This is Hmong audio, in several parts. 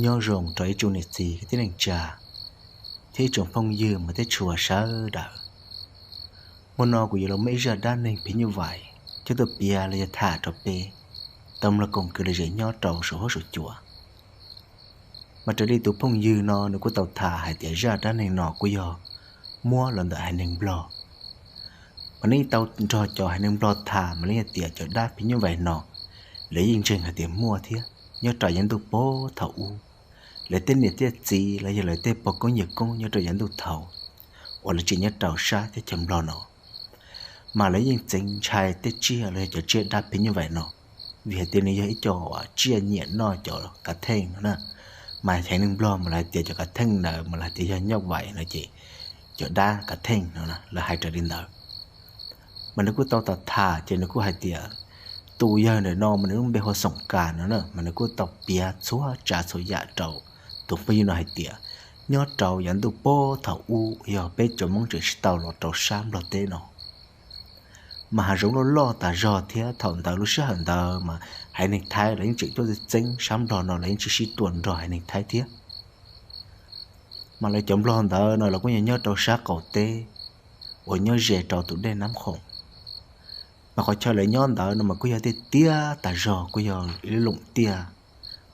Nyob zoo rau ib tsoom niam txiv kwv tij neej tsa thiab ib tsoom phooj ywg mas tej tshua sawv daws. Hmo no kuv yuav los muab ib zaj dab neeg phim nyuj vais coj tuaj piav los yog tham rau peb tau mloog koom kwv lom zem nyob rau saum huab saum cua. Mas raws li tus phooj ywg no nws kuj tau tham hais tias zaj dab neeg no kuj yog muab los ntawm haiv neeg Nplog. Mas nej tau nrog cov haiv neeg Nplog tham mas lawv yeej tias cov dab phim nyuj vais no lawv yeej ntseeg hais tias muaj thiab nyob rau yav ntuj puag thaum ub. Lawv tej niam tej txiv los yog lawv tej pog koob yawg koob nyob rau yav ntuj thaud uas lawv tseem nyob rau sab teb chaws Nplog no mas lawv yeej txeev ntshai tej tsiaj los yog cov tsiaj dab phim nyuj vais no, vim hais tias nws yog ib co tsiaj nyiam noj cov kav theej no na. Mas haiv neeg Nplog mas lawv hais tias cov kav theej ntawd mas lawv hais tias yog nyuj vais no ces cov dab kav theej no lawv hais raws li ntawd. Mas nws kuj tau tham tham ces nws kuj hais tias tus yawg ntawm no mas nws lub npe hu ua Xoom Kas no na, mas nws kuj tau piav txhua tsav txhua yam rau tus phooj ywg no hais tias nyob rau yav ntuj puag thaum ub yog peb cov Hmoob tseem tsis tau los rau sab Nplog teb no mas hav zoov loj loj tas zog thiab thaum ntawd lub sij hawm ntawd mas haiv neeg Thaib los yeej tseem tuaj txeeb sab Nplog no los yeej tsis sib tua nrog haiv neeg Thaib thiab. Mas lawv cov Nplog ntawd no los kuj yog nyob rau sab qaum teb uas nyob ze rau tus dej Nab Khoom. Mas qhov chaw lawv nyob ntawd no mas kuj yog tiaj tiaj tas zog, kuj yog ib lub loom tiaj.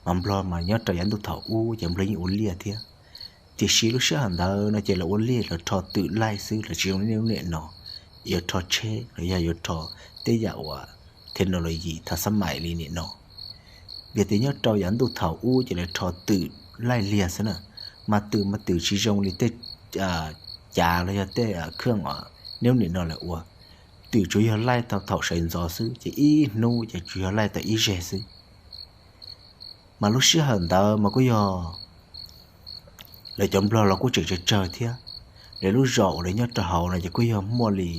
Mas Nplog mas nyob rau yav ntuj thaum ub ces Nplog yeej ua liaj thiab. Tiam sis lub sij hawm ntawd no ces lawv ua liaj lawv rho twm laij xwb, lawv tsis zoo li lub niam no yuav rho tsheb los yog yuav rho tej yam uas technology thav xab mais li niam no. Vim tias nyob rau yav ntuj thaum ub ces lawv rho twm laij liag xwb na, mas twm mas twm tsis zoo li tej cav los yog tej khwj neb lub niam no lawv ua. Twm tsuas yog laij tau thaum sawv ntxov xwb ces ib hnub ces tsuas yog laij tau ib zeg xwb. Mas lub sij hawm ntawd mas kuj yog lawv cov Nplog los kuj tseem tsawg tsawg thiab. Lawv lub zos uas lawv nyob rau hauv no ces kuj yog muaj li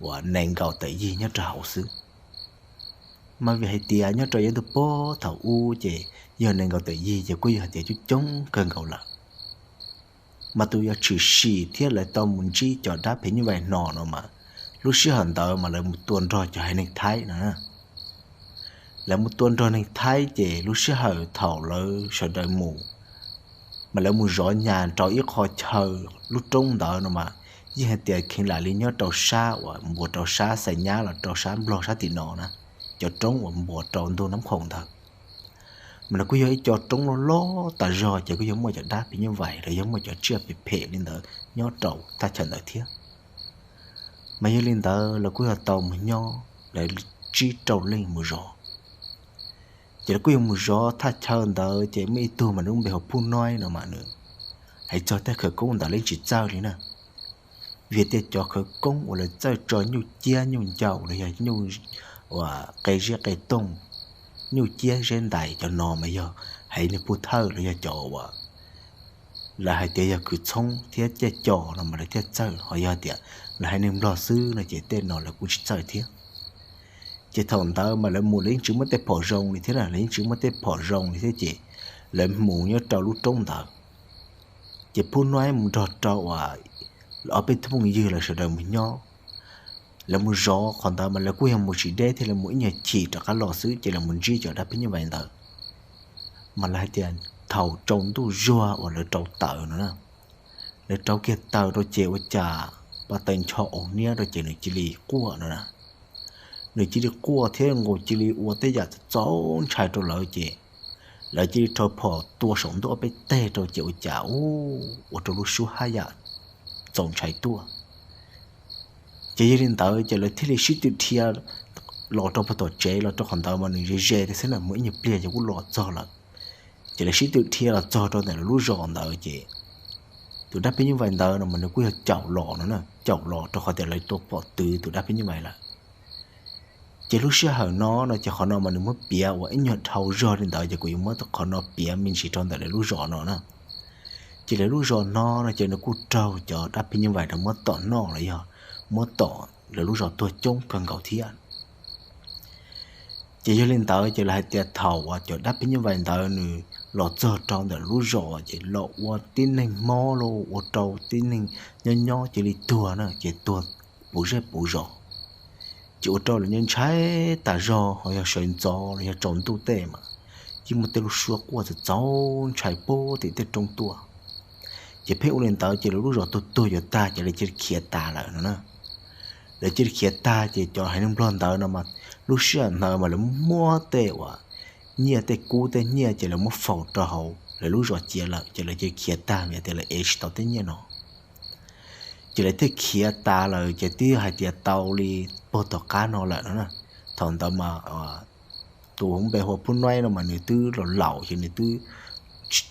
uas nees nkaum tawm yig nyob rau hauv xwb. Mas vim hais tias nyob rau yav ntuj puag thaum ub ces yog nees nkaum tawm yig ces kuj yog hais tias coob coob kawg nkaus lawm. Mas tus yuav tshwm sim thiab lawv tau mus ntsib cov dab phim nyuj vais no no mas lub sij hawm ntawd mas lawv mus tua nrog cov haiv neeg Thaib no. Lawv mus tua nrog neeg Thaib ces lub sij hawm thaum lawv sawv daws mus, mas lawv mus zov nyas rau ib qho chaw lub roob ntawd no mas yeej hais tias kheev lam li nyob rau sab uas npuas rau sab Xais Nyab los rau sab Nplog sab tim no na, cov roob uas npuas rau ntug Nab Khoom ntawd. Mas nws kuj yog ib co roob loj loj tas zog ces kuj yog muaj cov dab phim nyuj vais los yog muaj cov tsiaj phem phem li ntawd nyob rau thaj chaw ntawd thiab. Mas yog li ntawd lawv kuj yog tau mus nyob lawv tsib rau leej mus zov. Ces lawv kuj yog mus zov thaj chaw ntawd ces muaj ib tug mas nws lub npe hu Phub Noib no mas nws hais txog tej khawv koob ntawd lawv yeej tsis txawj li na. Vim tias cov khawv koob uas lawv txawj tso nyuj ciab nyuj ncau los yog nyuj uas qe ziab qe tooj, nyuj ciab zeb ntais cov no mas yog haiv neeg Pub Thawj los yog cov uas lawv hais tias yog kws txhoob thiab caij co no mas lawv thiaj txawj, ho yog tias lawv haiv neeg Nplog xwb no ces tej no lawv kuj tsis txawj thiab. Ces thaum ntawd mas lawv mus lawv yeej tsis muaj tej phom zoo li thiab na, lawv yeej tsis muaj tej phom zoo li thiab ces lawv mus nyob rau lub roob ntawd. Ces Phub Noib mus nrog rau uas ob peb tug phooj ywg lawv sawv daws mus nyob. Lawv mus zov qhov ntawd mas lawv kuj yog mus tsis deb thiab, lawv mus ib nyuag chim rov qab los xwb ces lawv mus ntsib cov dab phim nyuj vais ntawd. Mas lawv hais tias thaum tsaus ntuj zuag uas lawv rauv taws no na, lawv rauv kiag taws rau ces ua cas pa taws ncho aus niab rau ces nws cia li quaj no na. Nws cia li quaj thiab nkaus cia li ua tej yam txaus ntshai rau lawv ces lawv cia li rho phom tua saum ntuj ob peb teg rau ces ua cas ua rau lub suab haj yam txaus ntshai tuaj. Ces yog li ntawd ces lawv thiaj li sib tw dhia los rau puag tom tsev, los rau qhov ntawd mas nws ze ze thiab xwb na, mus ib nyuag pliag ces kuj los txog lawm. Ces lawv sib tw dhia los txog rau ntawm lawv lub zos ntawd ces tus dab phim nyuj vais ntawd no mas nws kuj yog caum los no na, caum los rau qhov tias lawv tua phom twv tus dab phim nyuj vais lawm. Ces lub sij hawm no no ces qhov no mas nws muab piav ua ib nyuag dhau zog li ntawd ces kuv yuav muab qhov no piav me ntsis rau ntawm lawv lub zos no na. Ces lawv lub zos no no ces nws kuj raug cov dab phim nyuj vais no muab tom noj los yog muab tom lawv lub zos tuag coob kawg nkaus thiab. Ces yog li ntawd ces lawv hais tias thaum uas cov dab phim nyuj vais ntawd nws los txog rau ntawm lub zos ces los ua tib neeg mob los ua rau tib neeg nyob nyob cia li tuag na, ces tuag puv zej puv zos. Ces ua rau lawv nyob ntshai tas zog, ho yog sawv ntxov los yog tsaus ntuj tej mas yeej muaj tej lub suab quaj txaus txaus ntshai puag tim tej roob tuaj. Ces pheej ua li ntawd ces lawv lub zos tuag tuag yuav tag ces lawv cia li khiav tas lawm no na. Lawv cia li khiav tag ces cov haiv neeg nplog ntawd no mas lub sij hawm ntawd mas lawv muab tej uas nyiaj, tej kub tej nyiaj ces lawv muab faus rau hauv lawv lub zos cia lawm ces lawv cia li khiav tag vim tias lawv ev tsis tau tej nyiaj no. Ces lawv thiaj khiav tas lawm ces twb hais tias tau li puag tom qab no lawm no na. Thaum ntawd mas tus npe hu ua Pub Nuaib no mas nws twb laus laus ces nws twb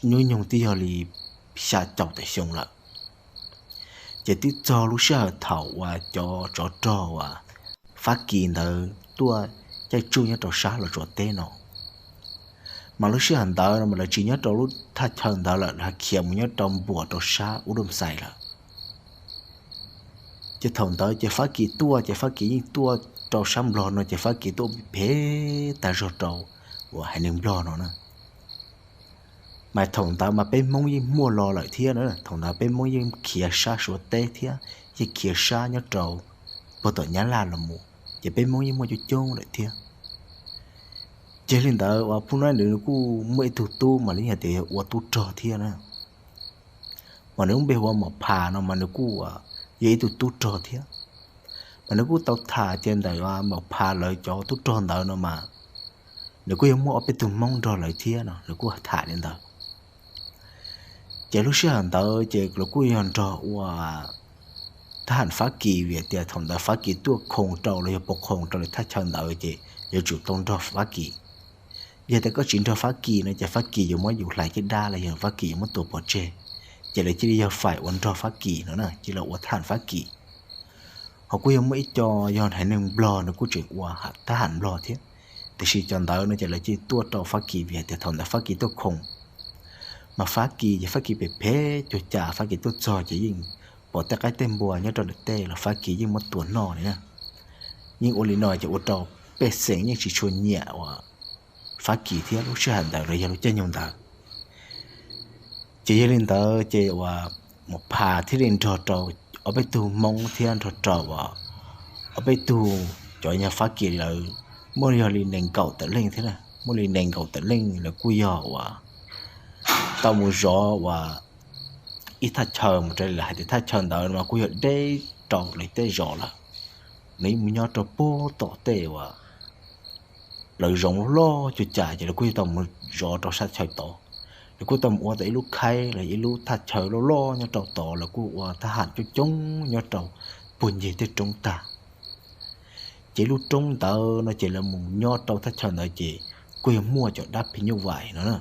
hnub nyoog twb yog li xya caum tawm xyoo lawm. Ces twb txog lub sij hawm thaum uas cov tsov rog uas Fab Kis ntawd tuaj caij tsuj nyob rau sab Los Tsuas teb no. Mas lub sij hawm ntawd no mas lawv tsis nyob rau lub thaj chaw ntawd lawm, lawv khiav mus nyob rau npuas rau sab Ub Doo Xais lawm. Ces thaum ntawd ces Fab Kis tuaj ces Fab Kis yeej tuaj rau sab Nplog no ces Fab Kis tuaj phem tag zog rau uas haiv neeg Nplog no na. Mas thaum ntawd mas peb Hmoob yeej muaj los lawm thiab na, thaum ntawd peb Hmoob yeej khiav sab Suav teb thiab, yeej khiav sab nyob rau puag tom Nyab Laj los mus, ces peb Hmoob yeej muaj coob coob lawm thiab. Ces li ntawd uas Pub Nuaib ntawd nws kuj muaj ib tug tub mas lawv yeej hais tias yog ua tub rog thiab na. Mas nws lub npe hu ua Maum Phas no mas nws kuj yog ib tug tub rog thiab. Mas nws kuj tau tham tias ntawm Maum Phas lawv cov tub rog ntawd no mas nws kuj yog muaj ob peb tug Hmoob nrog lawv thiab no, lawv kuj tham li ntawd. Ces lub sij hawm ntawd ces lawv kuj yog nrog ua thab ham Fab Kis vim tias thaum ntawd Fab Kis tuaj khoos rau los yog pov khoos rau lawv thaj chaw ntawd ces yuav tsum tau nrog Fab Kis. Yog tias koj tsis nrog Fab Kis no ces Fab Kis yuav muab yus hlais caj dab los yog Fab Kis yuav muab tua pov tseg. Ces lawv cia li yog fais uas nrog Fab Kis no na, cia li ua thab ham Fab Kis. Ho kuj yog muaj ib co yog haiv neeg Nplog nws kuj tseem ua thab ham Nplog thiab, tiam sis cov ntawd no ces lawv cia li tuaj rau Fab Kis vim hais tias thaum ntawd Fab Kis tuaj khoos. Mas Fab Kis ces Fab Kis phem phem cuag cas Fab Kis tuaj txog ces yeej pom tej qaib tej npua nyob rau ntawm tej los Fab Kis yeej muab tua noj li na. Yeej ua li no ces ua rau pej xeem yeej tsis tshua nyiam uas Fab Kis thiab lub sij hawm ntawd los yog lub caij nyoog ntawd. Ces yog li ntawd ces uas Maum Phas thiaj li nrog rau ob peb tug Hmoob thiab nrog rau uas ob peb tug cov yog Fab Kis lawv muaj yog li nees nkaum tawm leej thiab, muaj li nees nkaum tawm leej lawv kuj yog uas tau mus zov uas ib thaj chaw mus raws li lawv hais tias thaj chaw ntawd mas kuj yog deb rau lawv tej zos lawm. Nws yeej mus nyob rau puag tom tej uas lawv zoov loj loj cuag cas ces lawv kuj yog tau mus zov rau sab chaw tod. Lawv kuj tau mus ua tau ib lub khaib los ib lub thaj chaw loj loj nyob rau tod, lawv kuj ua thab ham coob coob nyob rau puag ncig tej roob tag. Ces lub roob ntawd no ces lawv mus nyob rau thaj chaw ntawd ces kuj yog muaj cov dab phim nyuj vais no na.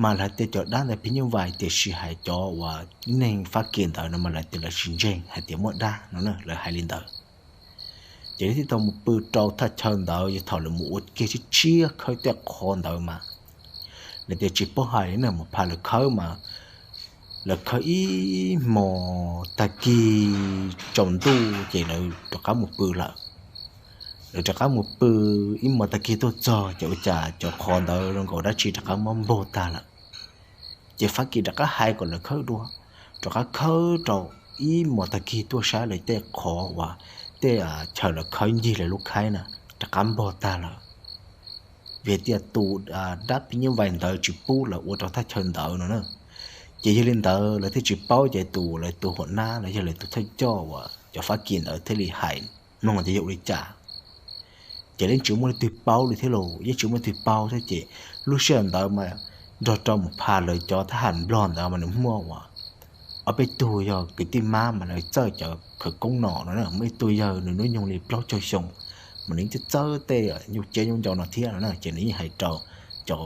Mas lawv hais tias cov dab ntawd phim nyuj vais tiam sis hais cov uas neeg Fab Kis ntawd no mas lawv tias lawv tsis ntseeg hais tias muaj dab no na, lawv hais li ntawd. Ces lawv thiaj tau mus pw rau thaj chaw ntawd, yog thaum lawv mus ua kiag tshiab tshiab khawb tej qhov ntawd mas lawv tias tsis paub hais li na, Maum Phas lawv khawb mas lawv khawb ib hmos tag kis tsaus ntuj ces lawv rov qab mus pw lawm. Lawv rov qab mus pw ib hmos tag kis tuaj txog ces ua cas cov qhov ntawd zoo nkaus dab tsi rov qab muab npog tag lawm. Ces Fab Kis rov qab hais kom lawv khawb dua, rov qab khawb rau ib hmos tag kis tuaj saib lawv tej qhov uas tej chaw lawv khawb ncig lawv lub khaib na rov qab npog tag lawm. Vim tias tus dab phim nyuj vais ntawd tsis pub lawv ua rau thaj chaw ntawd no na. Ces yog li ntawd lawv thiaj tsis paub ces tus lawv tus hua nab los yog lawv tus thawj coj uas cov Fab Kis ntawd thiaj li hais mloog tias yog ua li cas. Ces yeej tsis muaj leej twg paub li thiab los yeej tsis muaj leej twg paub thiab ces lub sij hawm ntawd mas nrog rau Maum Phas lawv cov thab ham Nplog ntawd mas nws muaj uas ob peb tug yog kwv tij mab mas lawv txawj cov khawv koob no no, muaj ib tug yawg nws hnub nyoog li plaub caug xyoo mas nws yeej txawj tej nyuj ciab nyuj ncau no thiab no na. Ces nws yeej hais rau cov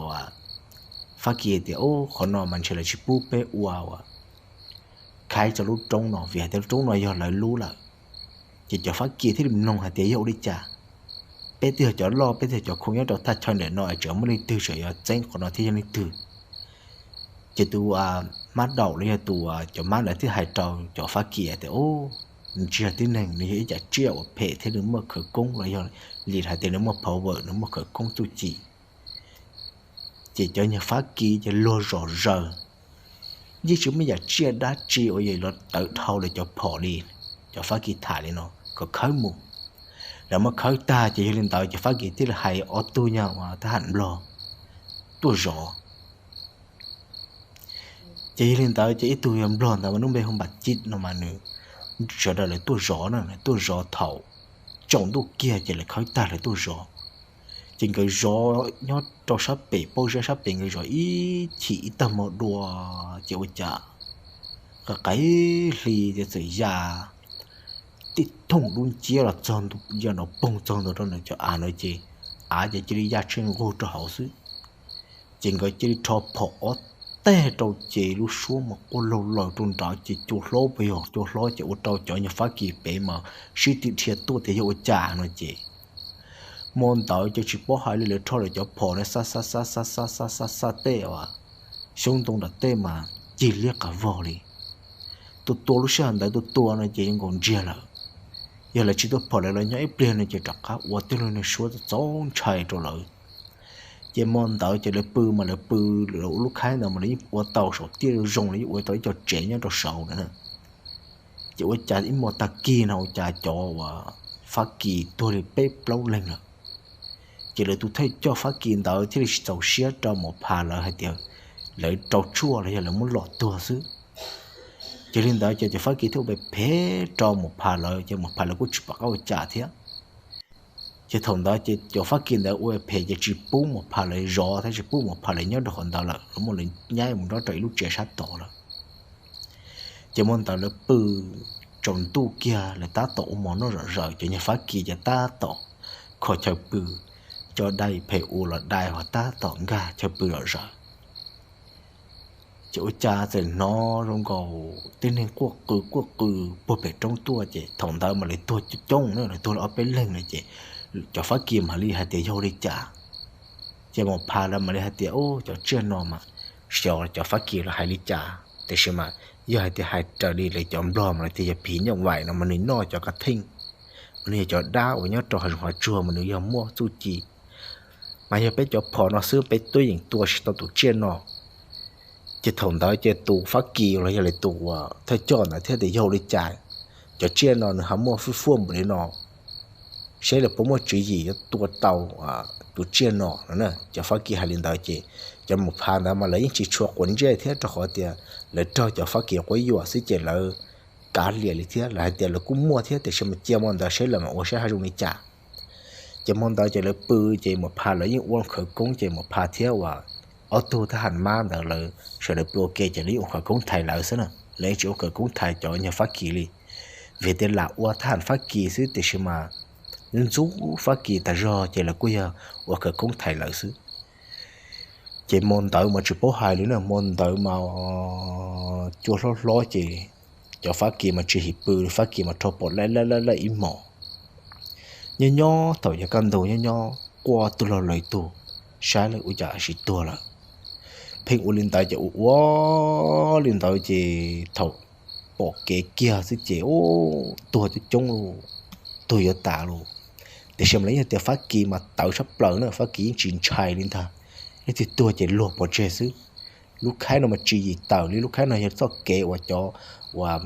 Fab Kis tias, Ub, qhov no mas ntshe lawv tsis pub peb ua uas khaib rau lub roob no vim hais tias lub roob no yog lawv lub lawm. Ces cov Fab Kis thiaj li mloog hais tias yog ua li cas peb twb yog cov loj, peb twb yog cov khoom nyob rau thaj chaw ntawm no es tseem muaj leej twg tseem yuav txeeb qhov no thiab yog leej twg? Ces tus mab daum los yog tus cov mab ntawd thiaj hais rau cov Fab Kis tias, Ub, nws tsis yog tib neeg, nws yog ib yam tsiaj uas phem thiab nws muaj khawv koob los yog li hais tias nws muaj power, nws muaj khawv koob txuj ci. Ces cov nyuag Fab Kis ces luag zom zaws, yeej tsis muaj yam tsiaj dab tsi uas yog los tawv dhau lawv cov phom li. Cov Fab Kis tham li no kom khawb mus. Lawv muab khawb tag ces yog li ntawd cov Fab Kis thiaj li hais ob tug nyuag uas thab ham Nplog tuaj zov. Ces yog li ntawd ces ib tug yog nplog ntawd mas lub npe hu Npam Cib no mas nws, sawv daws lawv tuaj zov na, lawv tuaj zov thaum tsaus ntuj kiag ces lawv khawb tag lawv tuaj zov. Ces nkawd zov nyob rau sab pem, paub zab sab pem, nkawd zov ib chim ib tag hmo dua, ces ua cas qa qaib hli ces txawm ya tib thooj dub nciab los txog, ya nrov poog txog ntua rau nws cov av na ces av ces cia li ya tsheej nqug rau hauv xwb. Ces nkawd cia li rho phom ob teg rau ces lub suab mas quaj laug laws rau nrad ces cua hlob puas yog cua hlob ces ua rau cov nyuag Fab Kis pem mas sib tw dhia tuaj tias yog ua cas no ces hmo ntawd ces tsis paub hais li, lawv rho lawv cov phom na xa xa xa xa xa xa xa tej uas xyoob ntoo nram tej mas cig liab qas vog li. Tua tua lub sij hawm ntawd tua tua no ces yeej nkaus ntsiag lawm. Yog lawv tsis tuaj phom lawv los nyob ib pliag no ces rov qab ua tej lub niag suab txaus ntshai rau lawv. Ces hmo ntawd ces lawv pw mas lawv pw, lawv ua lub khaib ntawd mas lawv yeej ua tau saum tiaj zoo zoo, lawv yeej ua tau ib co tsev nyob rau saud na. Ces ua cas ib hmo tag kis no ua cas cov uas Fab Kis tuag li peb plaub leeg lawm. Ces lawv tus thawj coj Fab Kis ntawd thiaj li tsis txaus siab rau Maum Phas lawv hais tias lawv rau tshuaj los yog lawv muab lom tuag xwb. Ces li ntawd ces cov Fab Kis thiaj ua phem rau Maum Phas lawv ces Maum Phas lawv kuj tsis pom qab ua cas thiab. Ces thaum ntawd ces cov Fab Kis ntawd ua phem ces tsis pub Maum Phas lawv zov thiab tsis pub Maum Phas lawv nyob rau qhov ntawd lawm, lawv muab lawv nyaib mus nyob rau ib lub tsev sab tod lawm. Ces hmo ntawd lawv pw tsaus ntuj kiag lawv tab tom ua mov noj zom zaws, cov nyuag Fab Kis ces tab tom kho chaw pw, cov dai phem u los dai hos tab tom nkag chaw pw zom zaws. Ces ua cas txawm hnov zoo nkaus tej neeg quaj qw quaj qw puag pem roob tuaj ces thaum ntawd mas lawv tuag coob coob na, lawv tuag li ob peb leeg na ces cov Fab Kis mam li hais tias yog li cas. Ces Maum Phas lawv mam li hais tias, Ub, cov tsiaj no mas xyov cov Fab Kis lawv hais li cas, tiam sis mas yog hais tias hais raws li lawv cov Nplog mas lawv tias yog phim nyuj vais no mas nws noj cov kav theej, mas nws yog cov dab uas nyob rau hav zoov hav tsuag mas nws yog muaj txuj ci. Mas yog peb cov phom no xwb peb twb yeej tua tsis tau tus tsiaj no. Ces thaum ntawd ces tus Fab Kis los yog lawv tus uas thawj coj ntawd thiaj tias yog li cas cov tsiaj no nws ho muaj fuj fuaj npaum li no, seb lawv puas muaj tswv yim yuav tua tau tus tsiaj no no. Cov Fab Kis hais li ntawd ces cov Maum Phas ntawd mas lawv yeej tsis tshua quav ntsej thiab rau qhov tias lawv raug cov Fab Kis quab yuam xwb ces lawv kav liam li thiab, lawv hais tias lawv kuj muaj thiab tiam sis mas cia hmo ntawd seb lawv mam ua saib ho zoo li cas. Ces hmo ntawd ces lawv pw, ces Maum Phas lawv yeej ua khawv koob, ces Maum Phas thiab uas ob tug thab ham mab ntawd lawv sawv daws pw ua ke ces lawv yeej ua khawv koob thaiv lawv xwb na, lawv yeej tsis ua khawv koob thaiv cov nyuag Fab Kis li. Vim tias lam ua thab ham Fab Kis xwb tiam sis mas ntxub Fab Kis tas zog ces lawv kuj yog ua khawv koob thaiv lawv xwb. Ces hmo ntawd mas tsis paub hais li na, hmo ntawd mas cua hlob hlob ces cov Fab Kis mas tsis him pw li, Fab Kis mas rho phom laij laij laij ib hmos. Nyob nyob thaum yav kaj ntug nyob nyob quaj tug laug lawv tug, saib lawv ua cas tsis tuag lawm. Pheej ua li ntawd ces ua ua li ntawd ces thaum pom kev kiag xwb ces ub, tuag coob coob li, tuag yuav tas li. Tiam sis mas lawv yeej tias Fab Kis mas tawv tshaj plaws na, Fab Kis yeej tsis ntshai li ntag, leej twg tuag ces luag pov tseg xwb. Lub khaib no mas tsis yim tawm li, lub khaib no yog txoj kev uas cov uas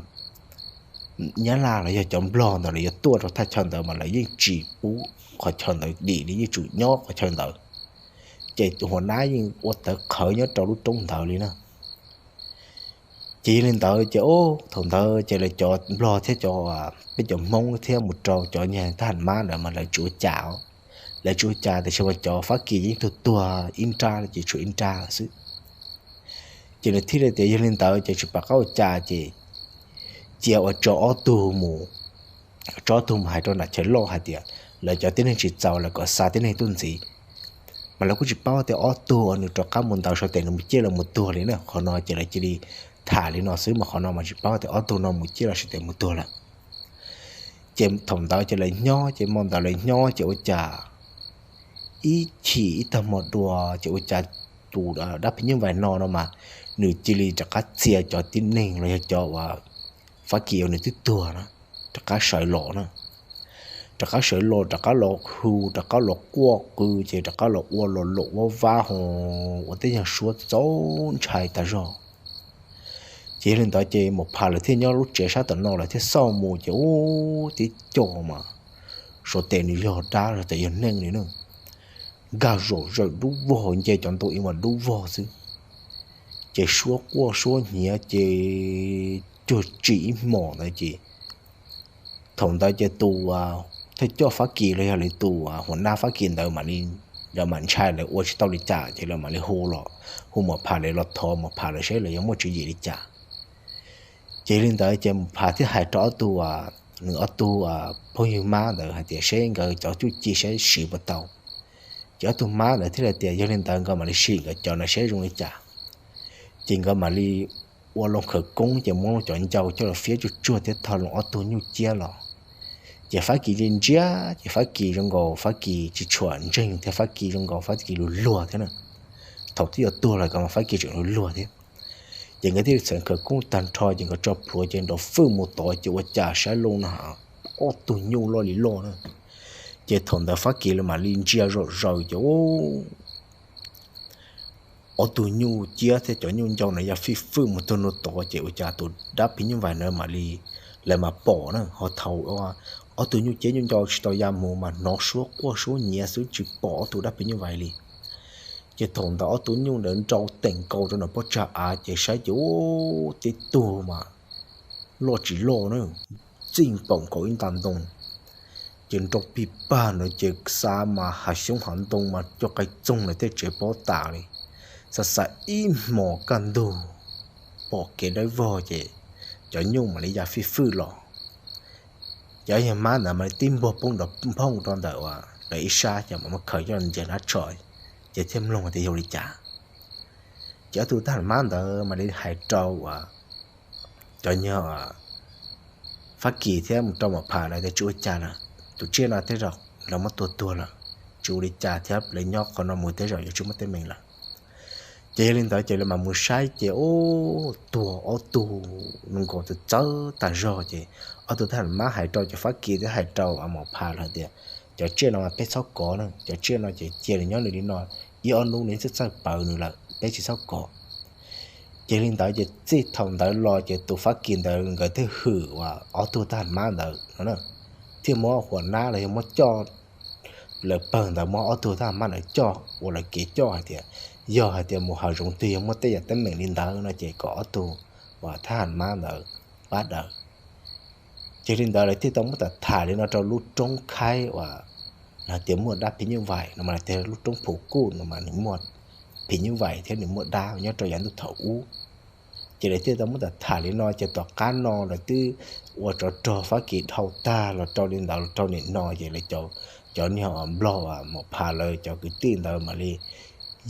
Nyab Laj los yog cov Nplog ntawd lawv yuav tuaj rau thaj chaw ntawd mas lawv yeej tsis pub qhov chaw ntawd dim li, yeej tsum nyob qhov chaw ntawd. Ces tus hua nab yeej ua tawv qhawv nyob rau lub roob ntawd li na. Ces yog li ntawd ces thaum ntawd ces lawv cov Nplog thiab cov, peb cov Hmoob thiab mus rau cov nyuag thab ham mab ntawd mas lawv tsis ua cas, lawv tsis ua cas tiam sis mas cov Fab Kis yeej tuag tuag ib nrab ces tshuav ib nrab xwb. Ces nws thiaj li tias yog li ntawd ces tsis pom qab ua cas ces cia ua tso ob tug mus, tso ob tug mus hais rau nram chaw loj hais tias lawv cov tib neeg tsis txaus lawv kom xa tib neeg tuaj ntxiv. Mas lawv kuj tsis paub tias ob tug uas nws rov qab mus ntawd sav tes nws mus ciaj los mus tuag li na, qhov no ces lawv cia li tham li no xwb mas qhov no mas tsis paub tias ob tug no mus ciaj los sav tes mus tuag lawm. Ces thaum ntawd ces lawv nyob, ces hmo ntawd lawv nyob ces ua cas ib chim ib tag hmo dua ces ua cas tus dab phim nyuj vais no no mas nws cia li rov qab txia cov tib neeg los yog cov uas Fab Kis uas nws twb tuag na, rov qab sawv los na. Rov qab sawv los rov qab los hu, rov qab los quaj qw ces rov qab los ua los lom ua vab ho ua tej nyuag suab txaus ntshai tas zog. Ces yog li ntawd ces Maum Phas lawv thiaj nyob lub tsev sab tom no lawv thiaj xauj mus ces ub, tib co mas sav tes nws yog dab los tes yog neeg li na. nkag zom zaws dub vog, nce cov ntoo ib mas dub vog xwb. Ces suab quaj suab hnyiav ces cuag tsim ib hmos ntawd ces thaum ntawd ces tus thawj coj Fab Kis los yog li tus hua nab Fab Kis ntawd mam li, lawv mam ntshai lawv ua tsis tau li cas ces lawv mam li hu los, hu Mos Phas lawv los thov Mos Phas lawv seb lawv yuav muaj tswv yim li cas. Ces li ntawd ces Mos Phas thiaj hais rau ob tug, nws ob tug phooj ywg mab ntawd hais tias seb nkawd cov cuj ci seb siv puas tau. Ces ob tug mab ntawd thiaj li tias yog li ntawd nkawd mam li sim nkawd cov no seb zoo li cas. Ces nkawd mam li ua loo khawv koob ces muab cov ncau coj los fiab tsuj tsuag thiab tho loo ob tug nyuj ciab los. Ces Fab Kis ntsia ntsia ces Fab Kis zoo nkaus Fab Kis tsis tshua ntseeg thiab Fab Kis zoo nkaus Fab Kis luag luag thiab na. Thaum twb yuav tuag lawm ko mas Fab Kis tseem luag luag thiab. Ces nkawd thiaj li txawm khawv koob tag nrho ces nkawd tso plhuav ces nrov fwj mus tod ces ua cas saib loo no ob tug nyuj loj li loj na. Ces thaum ntawd Fab Kis lawv mam li ntsia zom zaws ces ob tug nyuj ciab thiab cov nyuj ncau na ya fij fwj mus tag ntua tod ces ua cas tus dab phim nyuj vais na mam li, lawv mam pom na ho thaum ob tug nyuj ciab nyuj ncau tsis tau ya mus mas hnov suab quaj suab hnyiav xwb tsis pom ob tug dab phim nyuj vais li. Ces thaum ntawd ob tug nyuj ntawd nrau teem nkaus rau nram pob tsag av ces saib ces ub tib tug mas loj tsis loj na, txij npaum nkaus ib nta ntoo. Ces nrau pig pag ntawd ces xav mas hav xyoob hav ntoo mas coj qaij txoog lawv tej tsev pob tas li. Xav xav ib hmos kaj ntug pom kev dawb vog ces cov nyuj mam li ya fij fwj los. Ces yawg mab ntawd mam li tib npuag poob nrov nphooj rau ntawm uas lawv ib sab ces mam muab khaws coj los ntiav hnab tsho, ces thiaj mloog tias yog ua li cas. Ces ob tug thab ham mab ntawd mam li hais rau uas cov nyuag Fab Kis thiab mus rau Mos Phas lawv tias tsis ua cas lawm, tus tsiaj no tej zaum lawv muab tua tuag lawm, tsis ua li cas thiab lawv nyob qhov no mus tej zaum yuav tsis muaj teeb meem lawm. Ces yog li ntawd ces lawv mam mus saib ces ub tuag ob tug nkaus txawv txawv tas zog ces ob tug thab ham mab hais rau cov Fab Kis thiab hais rau Mos Phas lawv tias cov tsiaj no mas peb txhob kov na, cov tsiaj no ces cia nws nyob nws li no, ib ob hnub nws txawj txawj pawv nws lawm peb tsis txhob kov. Ces li ntawd ces txij thaum ntawd los ces tus Fab Kis ntawd nkawd thiaj hwm uas ob tug thab ham mab ntawd no na, thiaj muab hua nab los yog muab coj lawv pawg ntawd muab ob tug thab ham mab ntawd coj ua lawv kev coj hais tias yog hais tias mus hav zoov twg yog muaj tej yam teeb meem li ntawd no ces kom ob tug uas thab ham mab ntawd pab daws. Ces li ntawd lawv thiaj tau muab tham tham li no rau lub roob khaib uas lawv tias muaj dab phim nyuj vais no mas lawv tias lub roob Phu Kuj no mas nws muaj phim nyuj vais thiab nws muaj dab nyob rau yav ntuj thaum ub. Ces lawv thiaj tau muab tham tham li no ces tom qab no lawv twb ua tsov rog Fab Kis dhau tag los rau li ntawd los rau nim no ces lawv cov, cov niag Nplog Mos Phas lawv cov kwv tij ntawd mam li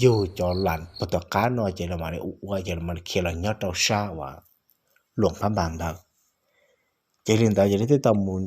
yug cov lam puag tom qab no ces lawv mam li ua ua ces lawv mam li khiav los nyob rau sab uas Luam Phab Npas ntawd. Ces li ntawd ces lawv thiaj tau mus